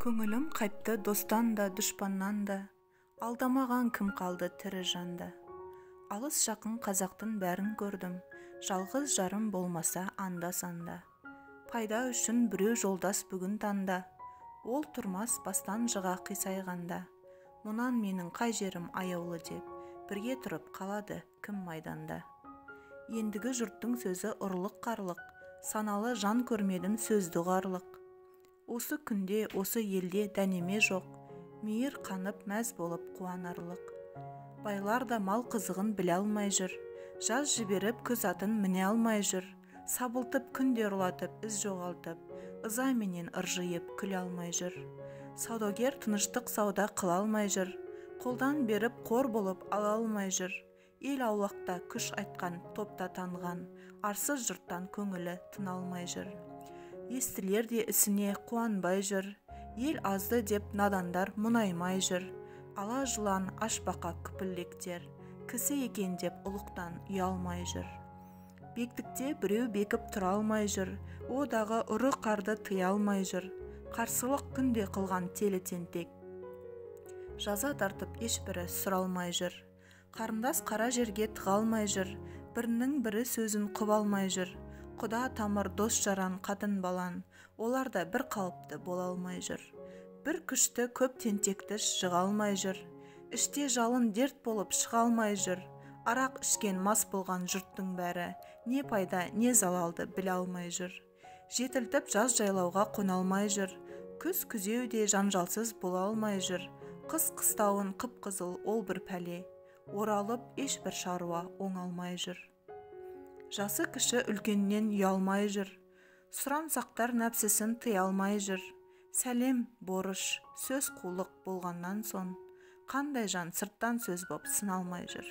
Көңілім қайтты достан да, дұшпаннан да, алдамаған кім қалды тірі жанда. Алыс жақын қазақтың бәрін көрдім, жалғыз жарым болмаса анда-санда. Пайда үшін біреу жолдас бүгін таңда, ол тұрмас бастан жыға қисайғанда. Мұнан менің қай жерім аяулы деп, бірге тұрып қалады кім майданда. Ендігі жұрттың сөзі ұрлық-қарлық, саналы жан көрмедім сөзді ұғарлық. Осы күнде, осы елде дәнеме жоқ, мейір қанып мәз болып қуанарлық. Байлар да мал қызығын біле алмай жүр, жаз жіберіп күз атын міне алмай жүр, сабылтып күнде ұрлатып із жоғалтып, ыза менен ыржиып күле алмай жүр. Саудагер тыныштық сауда қыла алмай жүр, қолдан беріп қор болып ала алмай жүр. Ел аулақта күш айтқан топта танған, арсыз жұрттан көңілі тына алмай жүр. Естілер де ісіне қуанбай жүр, ел азды деп надандар мұнаймай жүр. Ала жылан ашбақа күпілдектер, кісі екен деп ұлықтан ұялмай жүр. Бектікте біреу бекіп тұра алмай жүр, о дағы ұры қарды тыя алмай жүр. Қарсылық күнде қылған телі тентек, жаза тартып ешбірі сұралмай жүр. Қарындас қара жерге тыға алмай жүр, бірінің бірі сөзін құба алмай жүр. Құда тамыр дос жаран қатын балан, олар да бір қалыпты бола алмай жүр. Бір күшті көп тентекті жыға алмай жүр, іште жалын дерт болып шыға алмай жүр. Арақ ішкен мас болған жұрттың бәрі, не пайда не залалды біле алмай жүр. Жетілтіп жаз жайлауға қона алмай жүр, күз күзеу де жанжалсыз бола алмай жүр. Қыс қыстауын қып-қызыл ол бір пәле, оралып ешбір шаруа оңалмай жүр. Жасы кіші үлкеннен ұялмай жүр, сұрамсақтар нәпсісін тыя алмай жүр. Сәлем, борыш, сөз қулық болғаннан соң, қандай жан сырттан сөз боп сыналмай жүр.